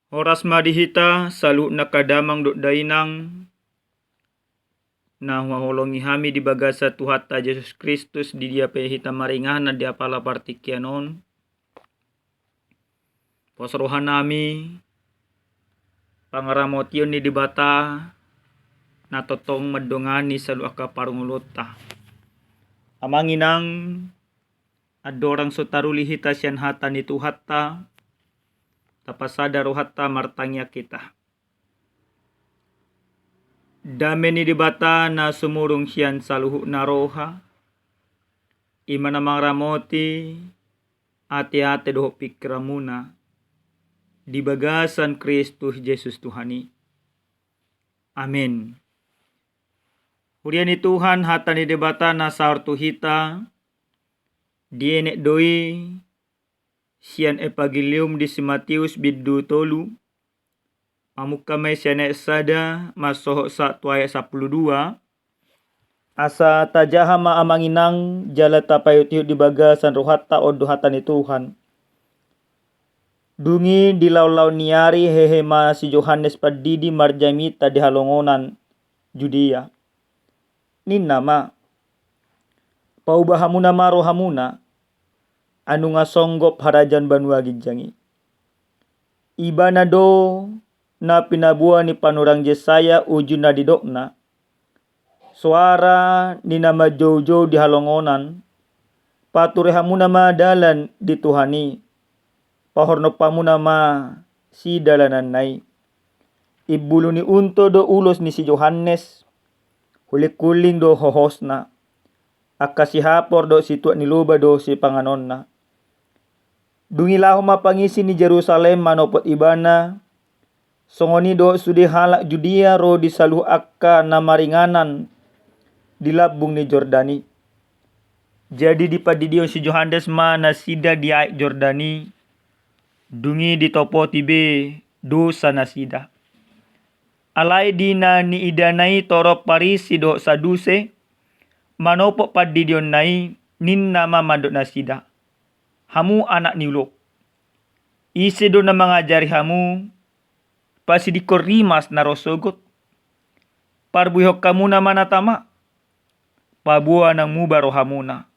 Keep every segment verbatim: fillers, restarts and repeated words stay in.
Horas ma di hita saluhutna angka damang dohot dainang na huhaholongi hami di bagasan Tuhanta Jesus Kristus, di dia pe hita maringanan di apala partingkian on. Pos rohanami pangaramotion ni Debata na tongtong mandongani saluhut angka parngoluonta. Amang inang, andorang so taruli hita sian hata ni Tuhanta, tapasada rohanta, martangiang hita. Dame ni Debata na sumurung sian saluhutna roha, i ma na mangaramoti ateate dohot pingkiranmuna di bagasan Kristus Jesus Tuhan i. Amen. Huria ni Tuhan, hata ni Debata na saor tu hita, dienet do i sian Evangelium di si Mateus bindu tolu, mamungka ma i sian ayat sada mansohot sahat tu ayat sampulu dua. Asa tajaha ma amang inang jala tapaihutihut di bagasan rohanta, on do hata ni Tuhan. Dung i di laonlaon ni ari hehe ma si Johannes Pandidi marjamita di halongonan Judea. Ninna ma, pauba hamuna ma rohamuna, anu nunga songgop harajaon banua ginjang i. Ibana do na pinaboa ni panurirang Jesaya uju na didokna, soara ni na manjoujou di halongonan, pature hamuna ma dalan di Tuhan i, pahornop hamuna ma sidalananna i. Imbulu ni unto do ulos ni si Johannes, hulinghuling do hohosna, angka sihapor dohot situak ni loba do sipanganonna. Dung i laho ma pangisi ni Jerusalem manopot ibana, songon i dohot sude halak Judea ro di saluhut angka na maringanan di lambung ni Jordan i. Jadi dipandidihon si Johannes ma nasida di aek Jordan i, dung i ditopoti be dosanasida. Alai di na niidana i torop Parisi dohot Saduse manopot pandidionna i, ninna ma mandok nasida, hamu anak ni ulok, ise do na mangajari hamu pasidingkon rimas na ro sogot? Parbuehon hamuna ma na tama, paboa nang muba rohamuna.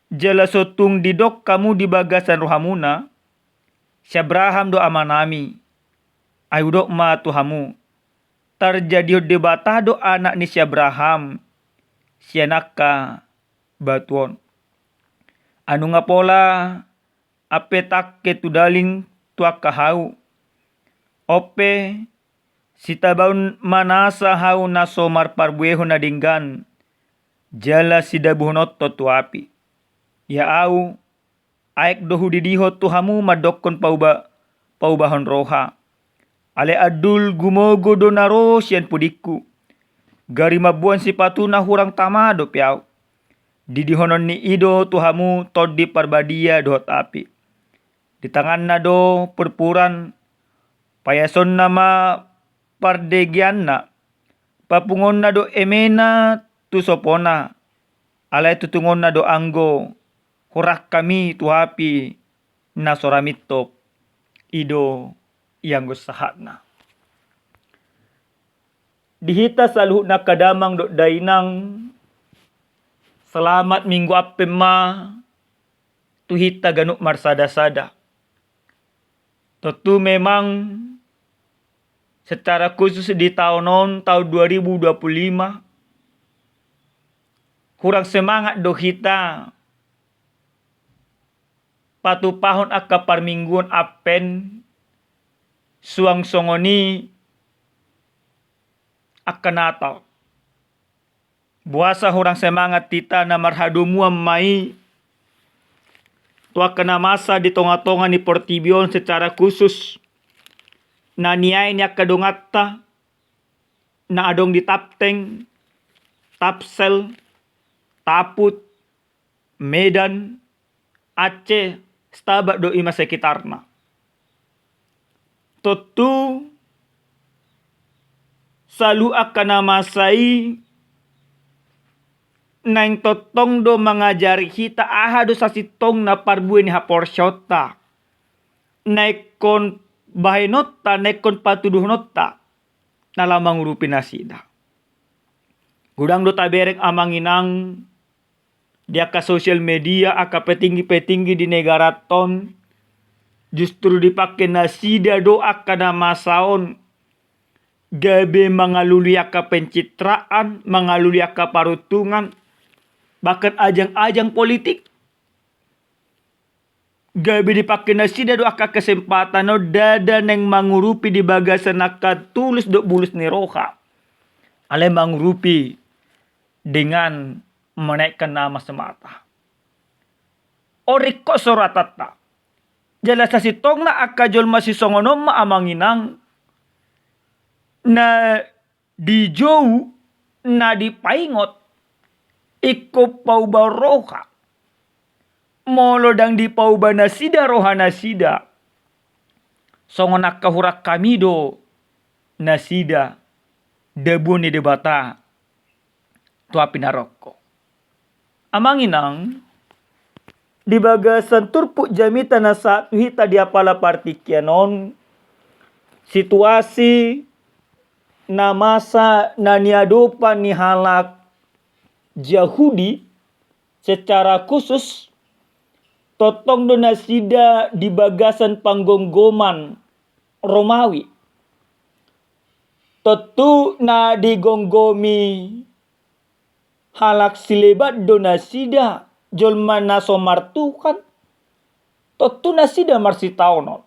Jala so tung didok hamu di bagasan rohamuna, si Abraham do amanami. Ai hudok ma tu hamu, tarjadihon Debata do anak ni si Abraham sian angka batu on. Ai nunga pola ampe tangke tu daling tu angka hau. On pe, sitabaon ma nasa hau na so marparbuehon na denggan, jala sidabuhononta tu api. Ia au, aek do hudidihon tu hamu mandokkon pauba, paubahon roha. Alai andul gumogo do na ro sian pudingku. Gari mamboan sipatuna hurang tama dope au. Didihononni i do tu hamu Tondi Parbadia dohot api. Di tanganna do purpuran, paiasonna ma pardegeanna, papungonna do emena tu sopona, alai tutungonna do anggo hurang hami tu api na so ra mintop, i do ianggo sahatna. Di hita saluhutna angka damang dohot dainang, selamat Minggu Advent ma tu hita ganup marsadasada. Tontu memang secara khusus di taon on, taon dua ribu dua puluh lima, hurang semangat do hita patupahon angka parmingguon Advent, suang songon i angka Natal. Boasa hurang semangat hita na marhadomuan ma i tu angka na masa di tongatonga ni portibi on, secara khusus na niae ni angka donganta na adong di Tapteng, Tapsel, Taput, Medan, Aceh, Setabat dohot i ma sekitarna. Tontu saluhut angka na masa i naeng tongtong do mangajari hita aha do sasintongna parbue ni haporseaonta. Na ingkon bahenonta, na ingkon patuduhononta na laho mangurupi nasida. Godang do tabereng amang inang di angka sosial media, angka petinggi-petinggi di negara on, justru dipake nasida do angka na masa on gabe mangalului angka pencitraan, mangalului angka paruntungan, bahkan ajang-ajang politik. Gabe dipake nasida do angka kesempatan on ndada naeng mangurupi di bagasan angka tulus dohot bulus ni roha, alai mangurupi dengan menaikkan nama semata. On ringkot soratanta. Jala sasintongna angka jolma sisongon on ma amang inang na dijou, na dipaingot, ingkon pauba roha. Molo ndang dipauba nasida roha nasida, songon angka hurang hami do nasida dabuan ni Debata tu api naraka. Amang inang, di bagasan turpuk jamita na sahat tu hita di apala partingkian on, situasi na masa na niadopan ni halak Jahudi secara khusus, tongtong do nasida di bagasan panggomgoman Romawi. Tontu na digomgomi halak sileban do nasida, jolma na so martuhan, tontu nasida marsitaonon.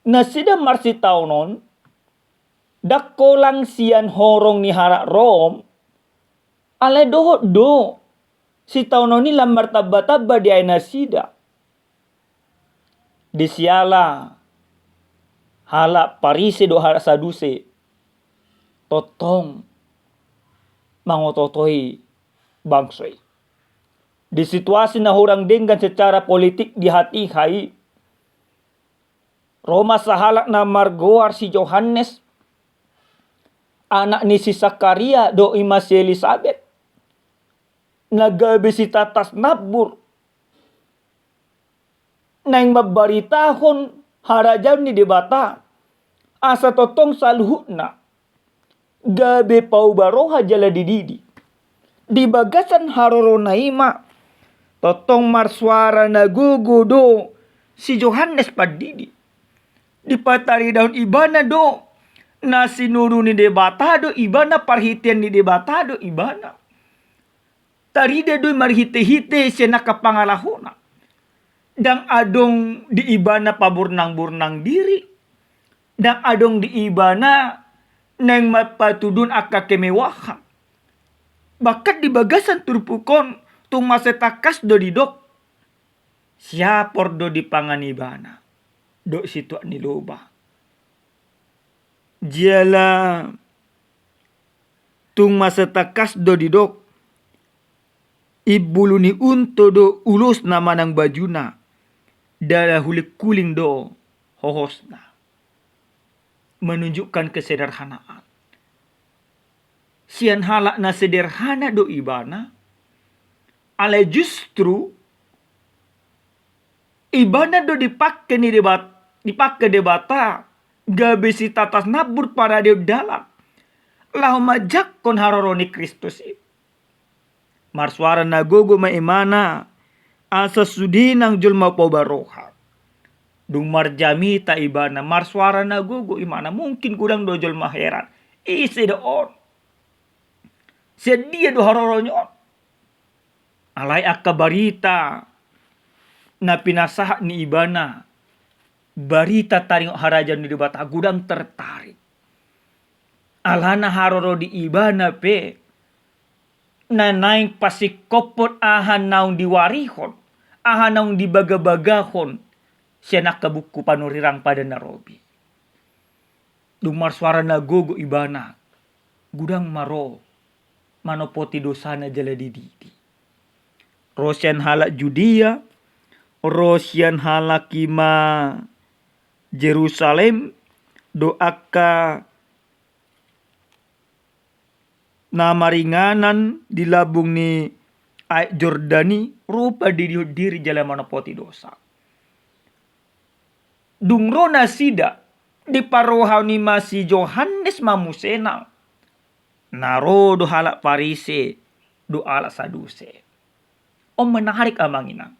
Nasida marsitaonon, ndang holan sian horong ni halak Rom, alai dohot do sitaonon i lam martambatamba diae nasida. Disiala halak Parise dohot halak Saduse tongtong mangototoi bangso i. Di situasi na hurang denggan secara politik di hatiha i, ro ma sahalak na margoar si Johannes, anak ni si Sakaria dohot i ma si Elisabet, na gabe sitatas nambur, naeng mambaritahon harajaon ni Debata, asa tongtong saluhutna gabe pauba roha jala dididi. Di bagasan harorona i ma tongtong marsuara na gogo do si Johannes Pandidi. Dipataridahon ibana do na sinuru ni Debata do ibana, parhitean ni Debata do ibana. Tarida do i marhitehite sian angka pangalahona. Ndang adong di ibana paburnangburnang diri, ndang adong di ibana naeng mampatuduhon angka kemewahan. Bahkan di bagasan turpuk on tung mansai tangkas do didok, siapor do dipangan ibana dohot situak ni loba. Jala tung mansai tangkas do didok, imbulu ni unto do ulosna manang bajuna, jala hulinghuling do hohosna. Menunjukkan kesederhanaan. Sian halak na sederhana do ibana, alai justru ibana do dipake ni Debat-, dipake Debata gabe sitatas nambur, paradeon dalan laho manjangkon haroro ni Kristus i. Marsuara na gogo ma ibana, asa sude nang jolma pauba roha. Dung marjamita ibana, marsuara na gogo ibana, mungkin godang do jolma heran, ise do on? Sian dia do harorona on? Alai angka barita na pinasahat ni ibana, barita taringot harajaon ni Debata, godang tertarik. Alana haroro di ibana pe na naeng pasingkophon aha naung diwarihon, aha naung dibagabagahon sian angka buku panurirang Padan na Robi. Dung marsuara na gogo ibana, godang ma ro manompoti dosana jala dididi. Ro sian halak Judea, ro sian halak i ma Jerusalem, dohot angka na maringanan di lambung ni Aek Jordan i, ro pandidihon diri jala manompoti dosa. Dung ro nasida, diparrohahon i ma si Johannes ma muse nang. Na ro do halak Parise dohot halak Saduse. On menarik amang inang.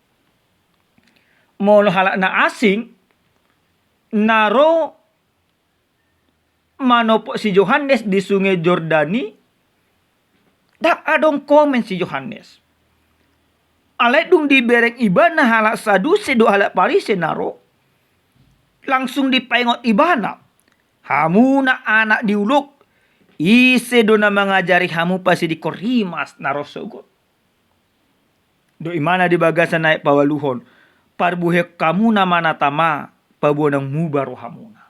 Molo halak na asing na ro manopot si Johannes di Sungai Jordan i, ndang adong komen si Johannes. Alai dung dibereng ibana halak Saduse dohot halak Parise na ro, langsung dipaingot ibana, "Hamuna anak di ulok, ise do na mangajari hamu pasidingkon rimas na ro sogot?" Dok ibana di bagasan ayat paluahon, "Parbuehon hamuna ma na tama, paboa ndang muba rohamuna."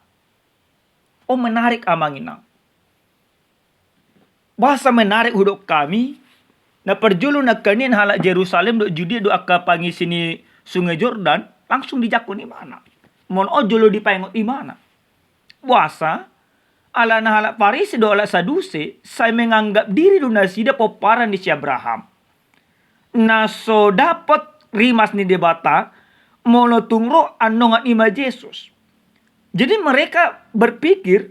On menarik amang inang. Boasa menarik hudok hami, na parjolo nangkaningan halak Jerusalem dohot Judea dohot angka pangisi ni Sungai Jordan, langsung dijangkon ibana. Molo on jolo dipaingot ibana. Boasa? Alana halak Parise dohot halak Saduse sai menganggap diri do nasida pomparan ni si Abraham, na so dapot rimas ni Debata molo tung ro annon i ma Jesus. Jadi mereka berpikir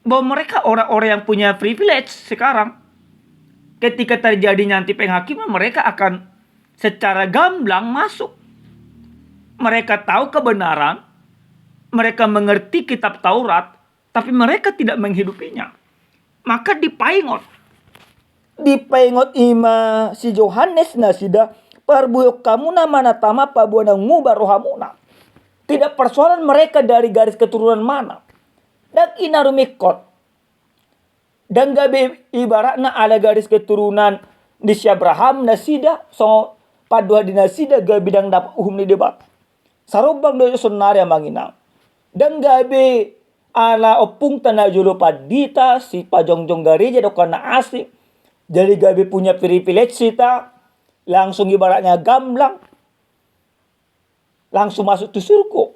bahwa mereka orang-orang yang punya privilege sekarang. Ketika terjadi nanti penghakiman, mereka akan secara gamblang masuk. Mereka tahu kebenaran, mereka mengerti kitab Taurat, tapi mereka tidak menghidupinya. Maka dipaingot. Dipaingot i ma si Johannes nasida, "Parbuehon hamuna ma na tama, paboa ndang muba rohamuna." Tidak persoalan mereka dari garis keturunan mana. Ndang i na rumingkot. Ndang gabe ibaratna ala garis keturunan ni si Abraham nasida, songon pandohan di nasida gabe ndang dapot uhum ni Debata. Sarombang do sonari amang inang. Ndang gabe ala ompungta na jolo pandita, sipajongjong gareja dohot na asing. Jadi gabe punya privilege hita, langsung ibaratnya gamblang, langsung masuk tu surgo.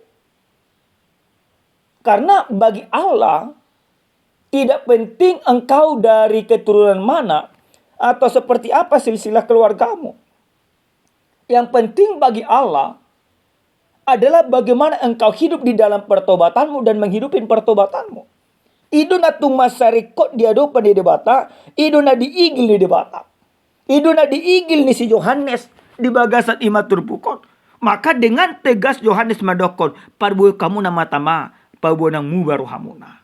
Karena bagi Allah, tidak penting engkau dari keturunan mana atau seperti apa silsilah keluargamu. Yang penting bagi Allah adalah bagaimana engkau hidup di dalam pertobatanmu dan menghidupi pertobatanmu. I do na tung mansai ringkot di adopan ni Debata, i do na diigil ni Debata. I do na diigil ni si Johannes di bagasan i ma turpuk on. Maka dengan tegas Johannes mandokkon, "Parbuehon hamuna ma tama, paboa ndang muba rohamuna."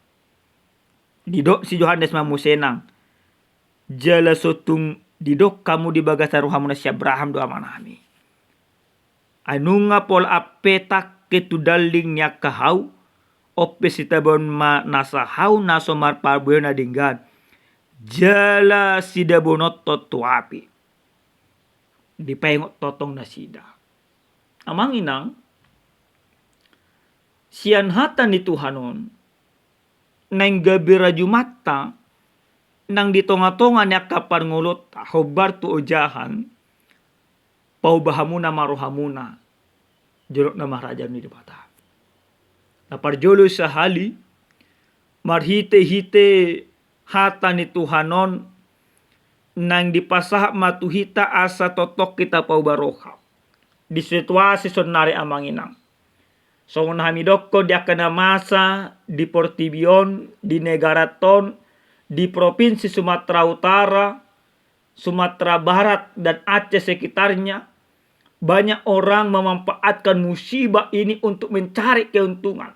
Didok si Johannes ma muse nang, "Jala so tung didok hamu di bagasan rohamuna si Abraham do amanami. Ai nunga pola ampe tangke tu dalding ni angka hau, on pe sitabaon ma nasa hau na so marparbue na denggan, jala sidabuhononta tu api." Dipaingot tongtong nasida. Amang inang, sian hata ni Tuhan on, naeng gabe rajumanta nang di tongatonga ni angka parngoluonta, hombar tu ojahan, "Paoba hamuna ma rohamuna, jolma na marajam ni Debata." Na parjolo sahali, marhitehite hata ni Tuhan on, naeng dipasahat ma tu hita asa tongtong hita paoba roha. Di situasi sonari amang inang, songon hami dokkon di angka na masa di portibi on, di negaranta on, di Provinsi Sumatera Utara, Sumatera Barat dan Aceh sekitarnya, banyak orang memanfaatkan musibah ini untuk mencari keuntungan.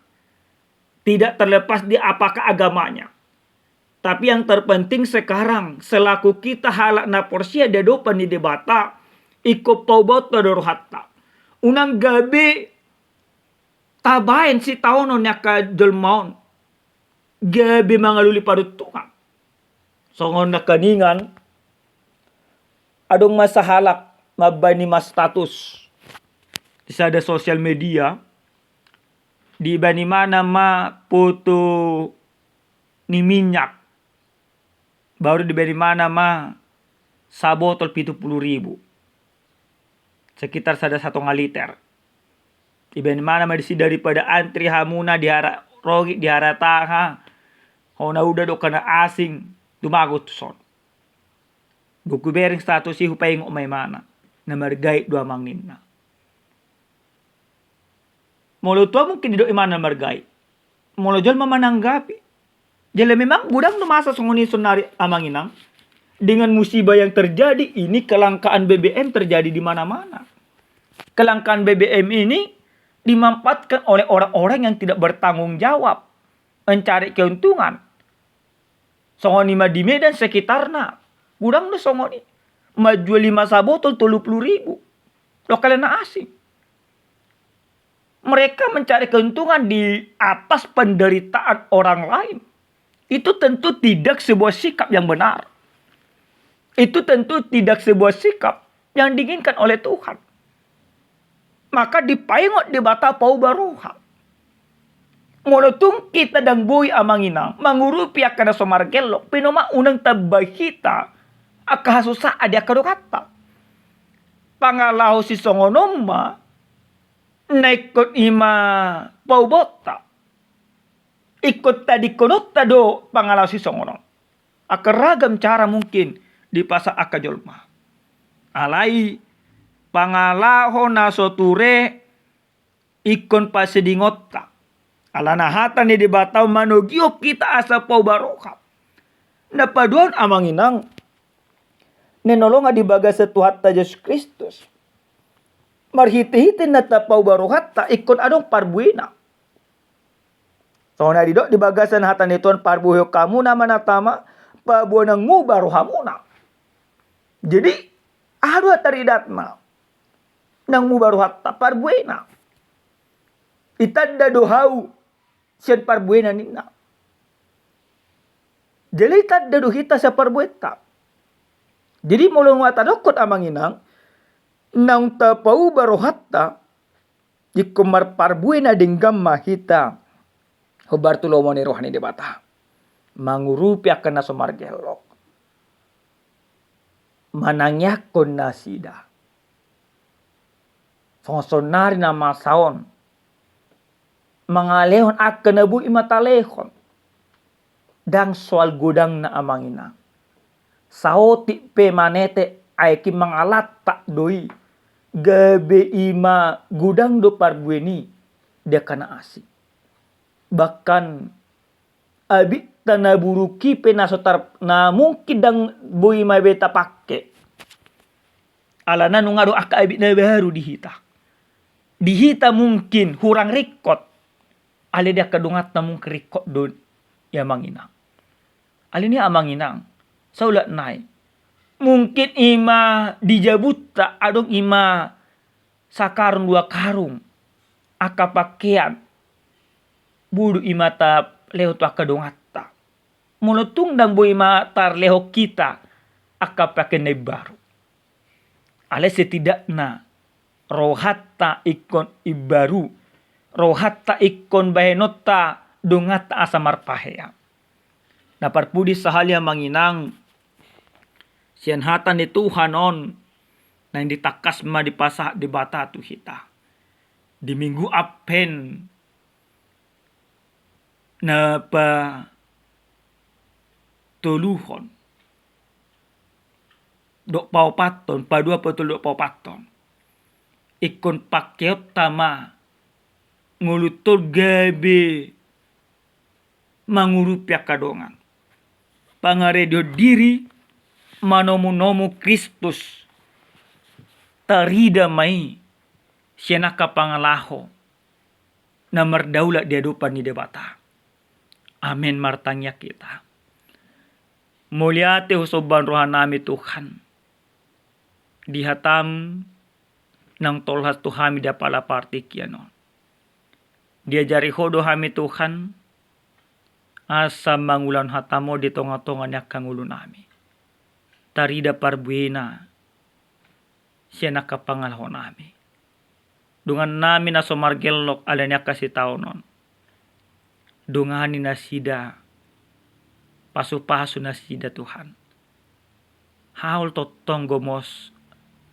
Tidak terlepas di apakah agamanya. Tapi yang terpenting sekarang, selaku kita halak na porsea di adopan ni Debata, ingkon paobaonta do rohanta. Unang gabe tabaen sitaonon ni angka jolma on gabe mangalului paruntungan. Songon nangkaningan, adong ma sahalak mambaen i ma status di sada sosial media, dibaen ibana ma foto ni minyak, baru dibaen ibana ma sabotol pitu pulu ribu, sekitar sada satonga liter. Dibaen ibana ma disi, "Daripada antri hamuna di Hara-, Rogit, di Harataha, hona uda dohot na asing, tumagon tuson." Dung hubereng status i, hupaingot ma ibana, "Na margait do amang," ninna. Molo tua mungkin didok imana margai. Molo jolma mananggapi. Jala memang godang do masa songon i sonari amang inang. Dengan musibah yang terjadi ini, kelangkaan B B M terjadi di mana-mana. Kelangkaan B B M ini dimanfaatkan oleh orang-orang yang tidak bertanggung jawab, mencari keuntungan. Songon i ma di Medan sekitarna. Godang do songon i. Manjual lima sabotol tolu puluh ribu. Lokal na asing. Mereka mencari keuntungan di atas penderitaan orang lain. Itu tentu tidak sebuah sikap yang benar. Itu tentu tidak sebuah sikap yang diinginkan oleh Tuhan. Maka dipaingot Debata pauba roha. Molo tung hita ndang boi amang inang mangurupi angka na so margellok, pe nama unang tamba hita angka hasusaan di angka donganta. Pangalaho sisongon on ma na ingkon i ma paubaonta. Ingkon tadingkononta do pangalaho sisongon on. Angka ragam cara mungkin dipasahat angka jolma. Alai pangalaho na so ture ingkon pasidingonta. Alana hata ni Debata manogihon hita asa pauba roha. Na paduahon amang inang, na hinaholongan di bagasan Tuhanta Jesus Kristus. Marhitehite na tapauba rohanta ingkon adong parbuena. Songon na didok di bagasan hata ni Tuhan, parbuehon hamu nama na tama, paboa nang muba rohamuna. Jadi aha do taridatna? Nang muba rohanta, parbuena. Itanda do hau sian parbuena ninna. Jadi itanda do hita sian parbuenta. Jadi molo nga tadokkon amang inang, naung tapauba rohanta, ingkon marparbue na denggan ma hita hombar tu lomo ni roha ni Debata. Mangurupi angka na so margellok. Manangiangkon nasida. Songon sonari na masa on. Mangalehon angka na boi ma talehon. Ndang soal godangna amang inang. Saotik pe manete aek i mangalantak do i. Gabe i ma godang do parbue ni di angka na asing. Bahkan abitna na buruk i pe na so tar-, na mungkin ndang boi ma be tapake. Alana nunga adong angka abit na baru di hita. Di hita mungkin hurang ringkot. Alai di angka donganta mungkin ringkot do i amang inang. Alani i amang inang, saulak nai. Mungkin i ma di jabunta adong i ma sakarung dua karung angka pakean. Boi do i ma talehon tu angka donganta. Molo tung ndang boi ma talehon hita angka pakean na imbaru. Alai setidakna rohanta ingkon imbaru, rohanta ingkon bahenonta donganta asa marpahean. Na parpudi sahali amang inang, sian hata ni Tuhan on naeng ditangkas ma dipasahat Debata tu hita. Di Minggu Advent na patoluhon dohot paopathon, paduahon, patoluhon dohot paopathon. Ingkon pakeonta ma ngolunta on gabe mangurupi angka dongan. Pangaredehon diri manomunomu Kristus. Tarida ma i sian angka pangalaho na mardaulat di adopan ni Debata. Amen. Martangiang hita. Mauliate husomba rohanami Tuhan. Di hatam naung tolhas tu hami di apala partingkian on. Diajari Ho do hami Tuhan, asa mangulahon hatam on di tongatonga ni angka ngolunami. Tarida parbuena sian angka pangalahonami. Dongannami na so margellok alani angka sitaonon. Dongani nasida, pasupasu nasida Tuhan. Haol tongtong gomos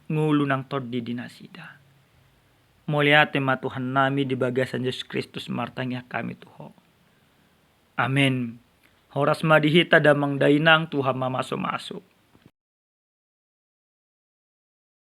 ngolu nang tondi di nasida. Mauliate ma Tuhannami di bagasan Jesus Kristus martangiang hami tu Ho. Amen. Horas ma di hita damang dainang, Tuhan mamasumasu.